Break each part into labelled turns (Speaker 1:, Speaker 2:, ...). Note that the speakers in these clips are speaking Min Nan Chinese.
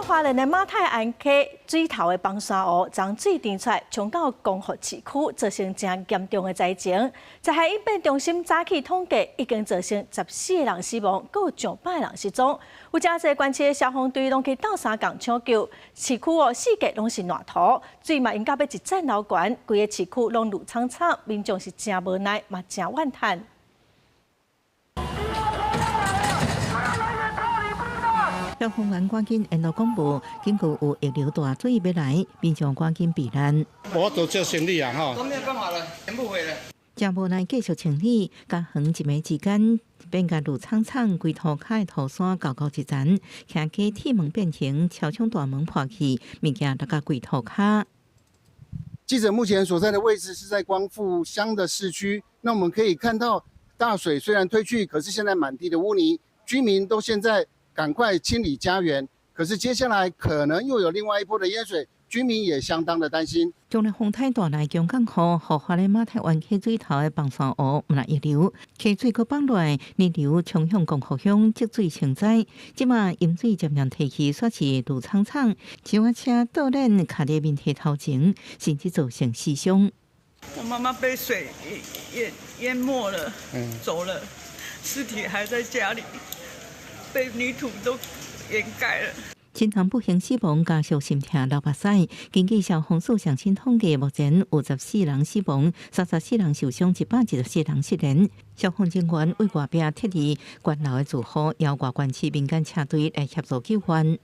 Speaker 1: 花蓮的馬太鞍溪水頭的崩山湖，將水漲出來，衝到光復市區，造成誠嚴重的災情。災害應變中心早起統計，已經造成14個人死亡，閣有上百人失蹤。有誠濟縣市的消防隊攏去鬥相共搶救，市區哦四界攏是爛塗，水嘛淹甲欲一層樓懸，規個市區攏綠氅氅，民眾是誠無奈，嘛誠怨嘆。
Speaker 2: 消防員趕緊聯絡廣播，警告有溢流大水欲來，民眾趕緊避難。
Speaker 3: 無法度做清理啊！吼，
Speaker 4: 都沒有辦法了，全部毀了。
Speaker 2: 誠無奈繼續清理，佮遠一暝之間變甲綠氅氅，規塗跤的塗山厚厚一層，徛家鐵門變形，車窗大門破去，物件落甲規塗跤。
Speaker 5: 記者目前所在的位置是在光復鄉的市區，那我們可以看到大水雖然退去，可是現在滿地的污泥，居民都現在趕快清理家園，可是接下來可能又有另外一波的淹水，居民也相當的擔心。
Speaker 2: 強烈風颱帶來強降雨，予花蓮馬太灣溪水頭的崩山湖毋但溢流，溪水閣放落來，泥流衝向光復鄉積水成災。這馬淹水漸漸退去，煞是綠氅氅，小車倒輪卡佇面體頭前，甚至造成死傷。
Speaker 6: 我媽媽被水淹沒了，走了，屍體還在家裡。被泥土都掩蓋了。
Speaker 2: 親人不幸死亡，家屬心痛流目屎。根據消防署上新統計，目前有14人死亡，34人受傷，114人失聯。消防人員為外壁撤離懸樓的住戶，邀外縣市民間車隊來協助救援。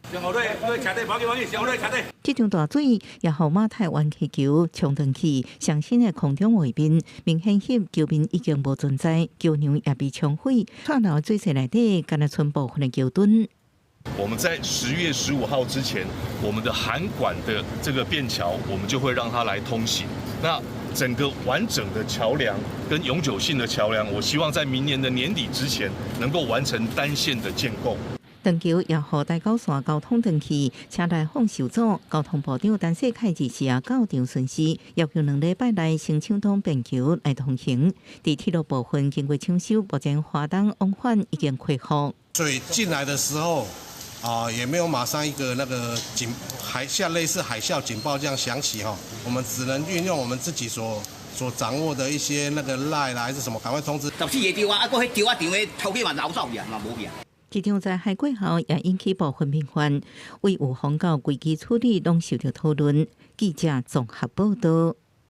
Speaker 2: 這場大水也予馬太灣溪橋沖斷去，上新的空中畫面明顯翕橋面已經無存在，橋梁也被沖毀，破樓的水勢內底，干焦賰部分的橋墩。
Speaker 7: 我們在10月15號之前，我們的函館的這個便橋，我們就會讓它來通行。那整個完整的橋梁跟永久性的橋梁，我希望在明年的年底之前能夠完成單線的建構。
Speaker 2: 斷橋也予台九線交通斷去，車來往受阻。交通部長陳世凱日時也到場巡視，要求2禮拜內先搶通便橋來通行。佇鐵路部分經過搶修，目前花東往返已經恢復。
Speaker 3: 水進來的時候，啊，也沒有馬上一個那個警海嘯類似海嘯警報這樣響起哈，我們只能運用我們自己所掌握的一些那個 LINE 啦，還是什麼，趕快通知。
Speaker 4: 14個橋啊，啊，閣彼橋仔場的頭家嘛流走去啊，嘛無去啊。
Speaker 2: 這場災害過後，也引起部分民怨，為預防到危機處理，攏受著討論。記者綜合報道。